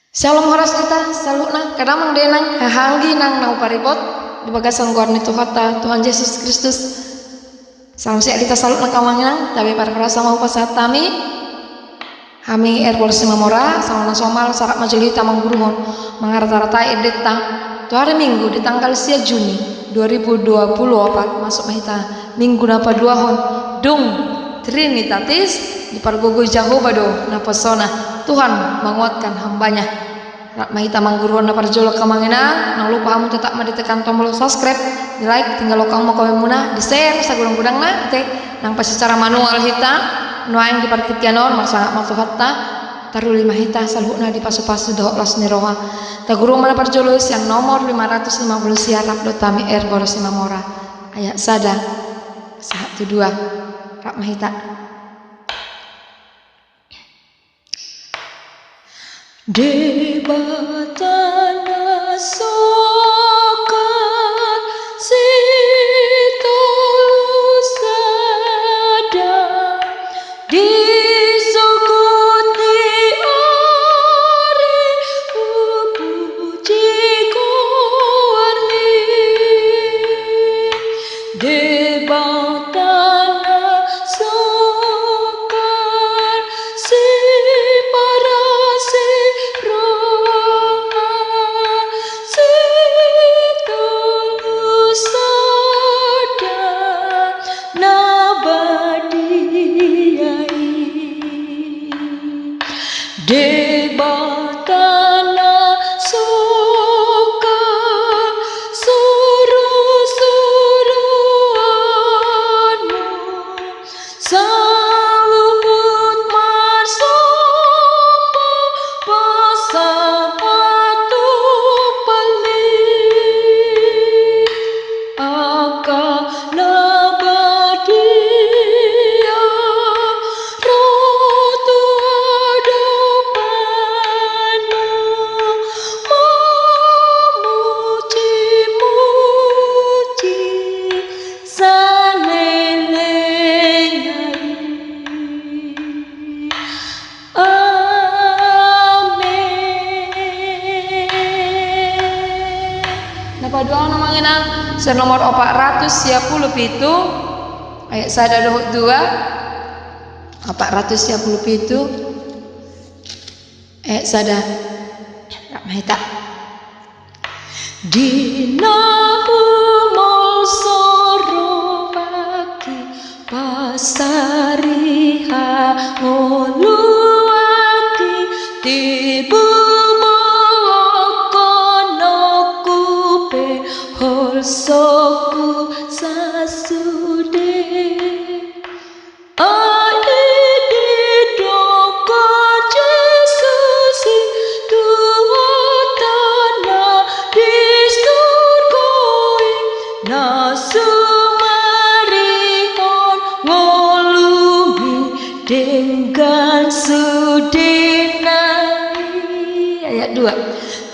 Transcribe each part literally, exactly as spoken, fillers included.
Syalom, horas di hita saluhutna, angka damang dainang, haha anggi nang na huparibot di bagasan goar ni Tuhanta, Tuhan Jesus Kristus. Salam sehat di hita saluhutna, angka amang inang, tabi parhorasan ma hupasahat hami. Hami R Polres Simamora, saonari na somal, sarap ma jolo hita mangguruhon, mangarata-ratai endenta tu hari Minggu di tanggal sia Juni dua ribu dua puluh opat, masuk ma hita Minggu na paduahon, dung Trinitatis, dipargogoi Jahowa do naposona, Tuhan menguatkan hamba-Nya. Rap ma hita mangguruhon na parjolo, angka amang inang, unang lupa hamu tetap ma ditekan tombol subscribe, di like, tinggalhon hamu ma komen muna, di share sagudang-gudangna, ate, nang pe secara manual hita, nuaeng di partingkian on, marsangap ma Tuhanta, taruli ma hita saluhutna dipasu-pasu dohot las ni roha. Taguru ma na parjolo sian nomor lima ratus lima puluh sia, rap dohot hami R Polres Simamora. Ayat sada sahat tu dua. Rap ma hita. Debata na sokal, sitolu sada, di sogot ni ari hupuji goarni. Debata na sokal, siparasi roha, sitolu sada na badia i. Debata na sokal, suru-suruanmu, saluhut marsomba pasahat tu Tuhanmi. Angka na badia ro tu adopanmu, mamuji-muji saleleng i. Amen. Na paduahon, amang inang, sian nomor opat ratus sia pulu pitu, ayat sada dohot dua. Opat ratus sia pulu pitu, ayat sada. Rap ma hita. Di na humolso rohangki, pasariha ngolu-Ku, tibu bolongkononku pe holsoku sasude. Ai didok Jesus i, Tuhanta na di surgo i, na sumarihon ngolumi denggan sudena i. Ayat dua.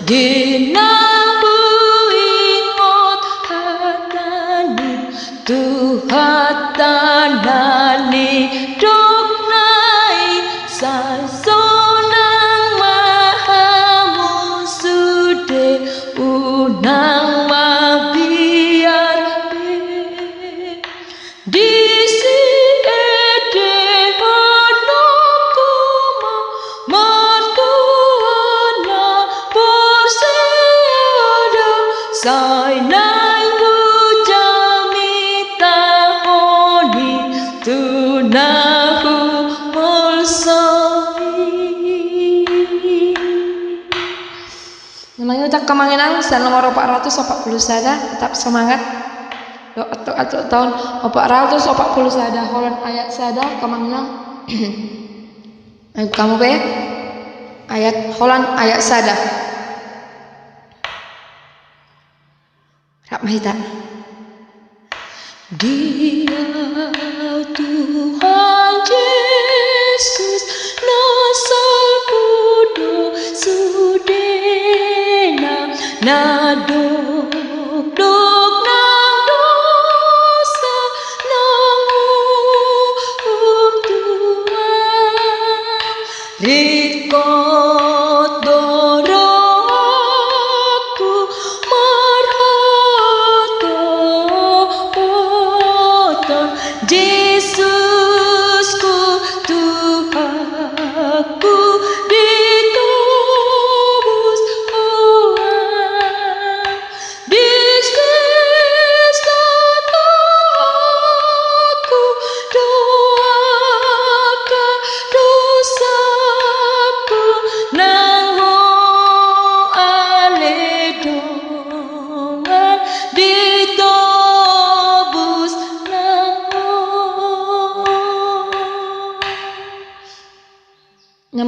Di na huingot hata ni Tuhanta na nidokna i, sai sonang ma hamu sude, unang mabiar be. Disi edehononku ma martua na porsea do, sai naeng hujamitahon i tu na humolso i. Mangido hita, angka amang inang, sian nomor opat ratus opat pulu sada, tetap semangat. Dohot, dohot, dohot, opat ratus opat pulu sada, holan ayat sada, angka amang inang. Ayo, hamu pe. Ayat, holan ayat sada. Rap ma hita. Dia Tuhan Jesus, na salpu do sudena, na dokdok nang dosa nang uhum Tuhan. Ringkot do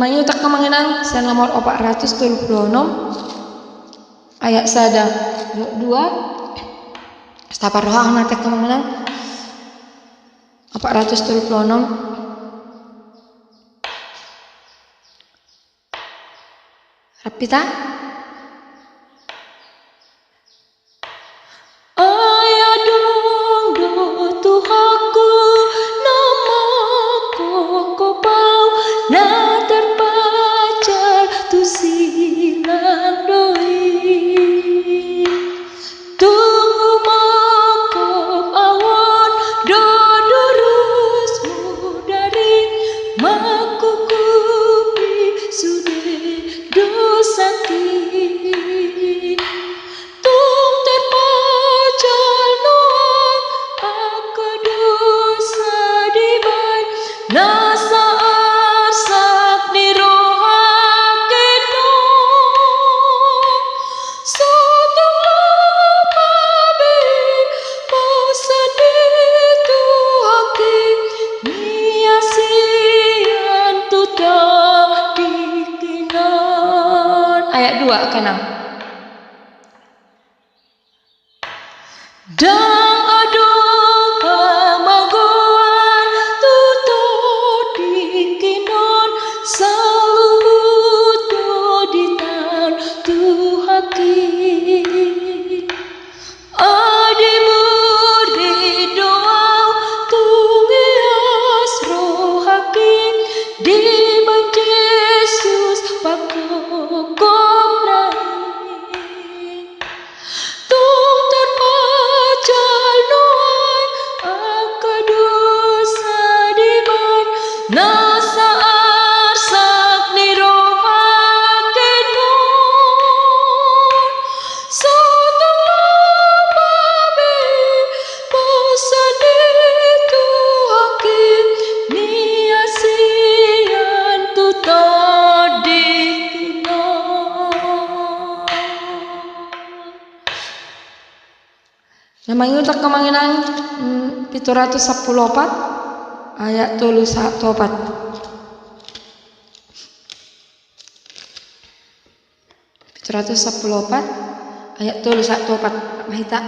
Mangihuthon hamu amang inang sian nomor opat ratus tolu pulu onom, ayat sada dohot dua. Taparrohahon ate hamu amang inang. Opat ratus tolu pulu onom. Rap hita. Ai adong do Tuhanku na mangkophop au, na tarpanjal tu silang do i. Tung humangkop au on do durus mudar i, mangkukupi sude dosangki. Tung tarpanjal nuaeng angka dosa dibaen, nasa arsak ni rohangki on. Sotung lomo be i, masa ni Tuhanki, niasian tu tondingki on. Ayat dua, kenang. Ndang adong hamagoan tu tondingki on, saluhut do di tangan Tuhanki. Ai dimurid do au, tung ias rohangki dibaen Jesus pangkophopna i. Tung tarpanjal nuaeng angka dosa dibaen, nasa arsak ni rohangki on. Sotung lomo be i, masa ni Tuhanki, niasian tu tondingki on. Na mangihuthon hamu amang inang, mm, pitu ratus sampulu opat, ayat tolu sahat tu opat. Pitu ratus sampulu opat, ayat tolu sahat tu opat. Rap ma hita.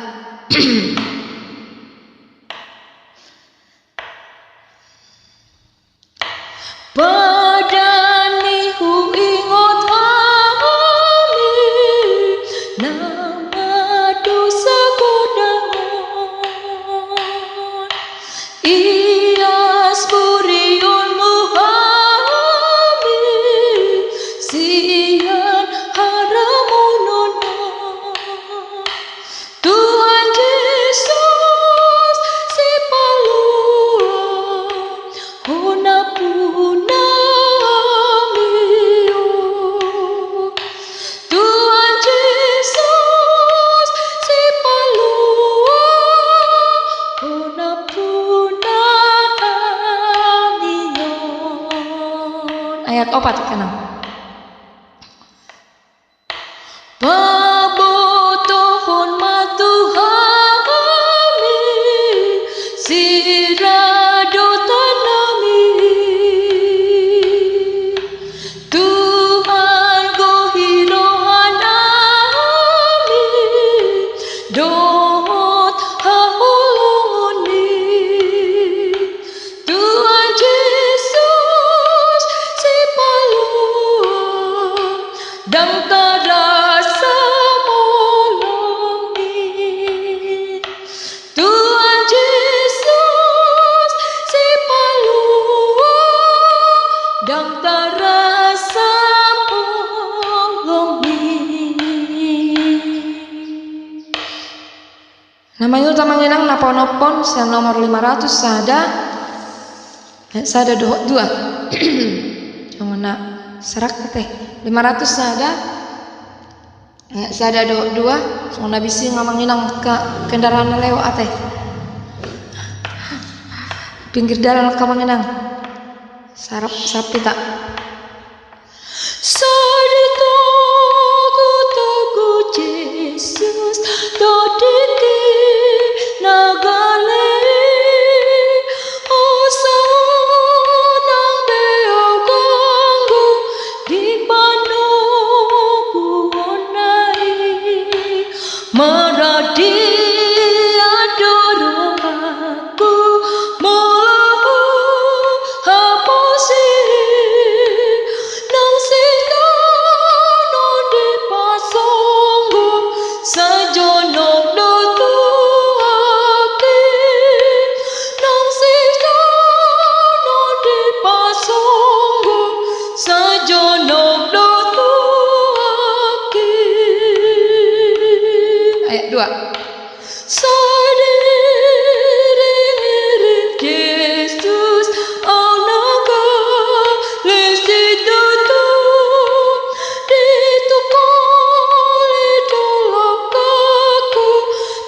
Padan ni huingot hami na mardosa godang on. Ias burionmu hami sian haramunon on. Tuhan Jesus, sipalua, hona puna hami on. Tuhan Jesus, sipalua, hona puna hami on. Ayat opat, kenang. Pabotohon ma tu hami siradotan nami, Tuhan, gohi roha nami dohot haholongon i. Tuhan Jesus, sipalua, ndang tarasam holong i. Tuhan Jesus, sipalua, ndang tarasam holong i. Na mangihuthon amang inang na paonomhon sian nomor lima ratus sada, eh, sada dohot dua. Songon na sarak ate. Lima ratus sada, eh, sada dohot dua. Songon na bising amang inang angka kendaraan na lewat ate. Pinggir dalan angka amang inang. Sarap, sarap hita. Sai ditogutogu Jesus tondingki na gale i, asa unang be au ganggu Dia do rohangku molo huhaposi, nang sitaonon dipasonggot, sai jonok do tu aki. Nang sitaonon dipasonggot, sai jonok do tu aki. Ayat dua. Sai diiring-iring Jesus au na gale situtu, ditungkoli dolok daku,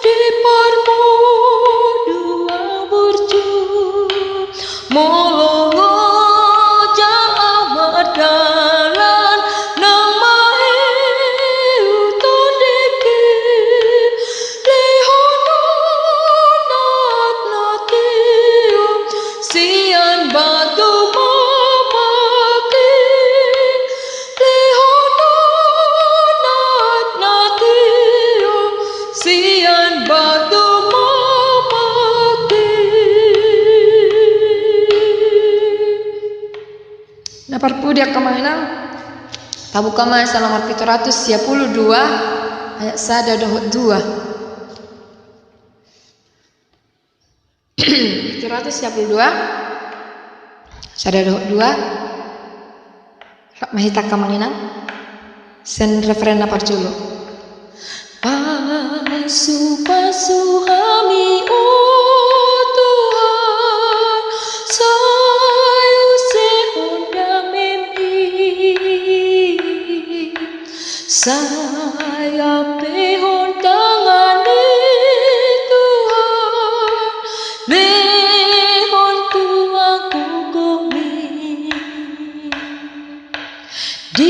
diparmudua burju. Molo ngoja au mardalan, nang mahiu tondingki, lehon do anak na tio sian batu mamaki. Lehon do anak na tio sian batu mamaki. Na parpudi angka amang inang, tabuka ma Salmo pitu ratus sia pulu dua, ayat sada dohot dua. Pitu ratus sia pulu dua, sada dohot dua. Rap ma hita angka amang inang. Sian refren na parjolo. Pasu-pasu hami, o Tuhan, sai usehon damemMi. Sai ampehon tangan ni Tuhan, lehon tu gogoMi. Di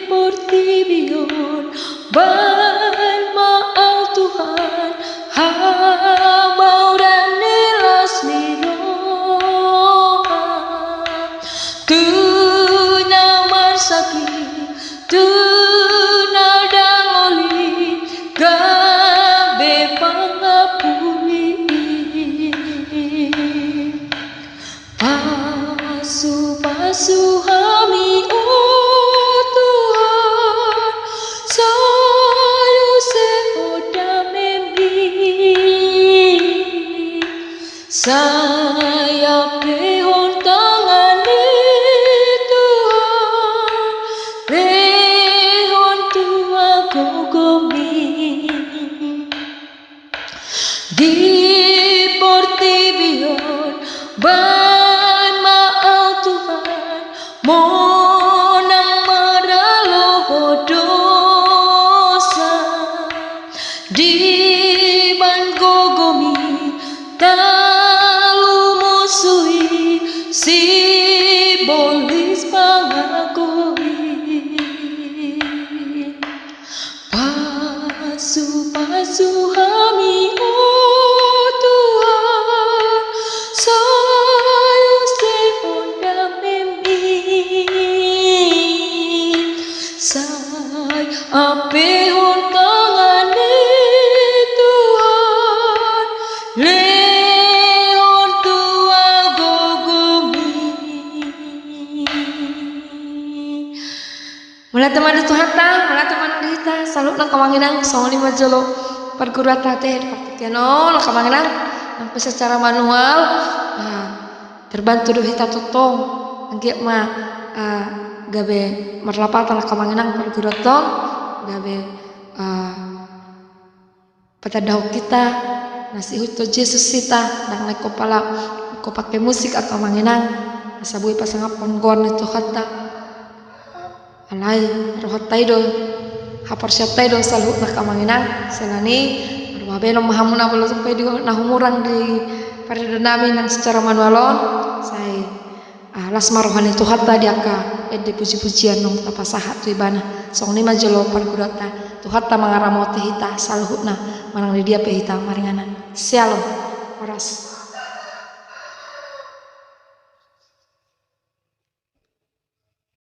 portibi on baen ma au Tuhan, hamauran ni las ni roha. Tu na marsakit, tu na dangoli, gabe pangapuli. Pasu-pasu hami, o Tuhan, sai usehon damemMi. Sai ampehon tangan ni Tuhan, lehon tu gogoMi. Di portibi on baen ma au Tuhan, monang maralo dosa. Dibaen gogoMi talumosi sibolis pangagoi. Pasu-pasu hami, o Tuhan, sai usehon damemMi. Sai ampehon tangan ni Tuhan, lehon tu gogoMi. Mauliate ma di Tuhanta, mauliate ma nang di hita saluhutna angka amang inang. Songon i ma jolo parguruanta ate di partingkian on angka amang inang. Nang pe secara manual, ah, terbantu do hita tongtong. Anggiat ma, ah, gabe marlapatan angka amang inang parguruanta on, gabe, ah, patandahon hita na siihuthon Jesus hita, ndang na ingkon pala, ingkon pake musik angka amang inang, asa boi pasangaphon goar ni Tuhanta. Alai rohanta i do, haporseaonta i do saluhutna angka amang inang. Siala ni, marbahenon ma hamu na molo tung pe di na humurang di paradaonnami nang secara manual on, sai Ah, las ma roha ni Tuhanta di angka ende puji-pujian naung tapasahat tu Ibana. Songon i ma jolo parguruanta, Tuhanta mangaramoti hita saluhutna, manang di dia pe hita maringanan. Syalom. Horas.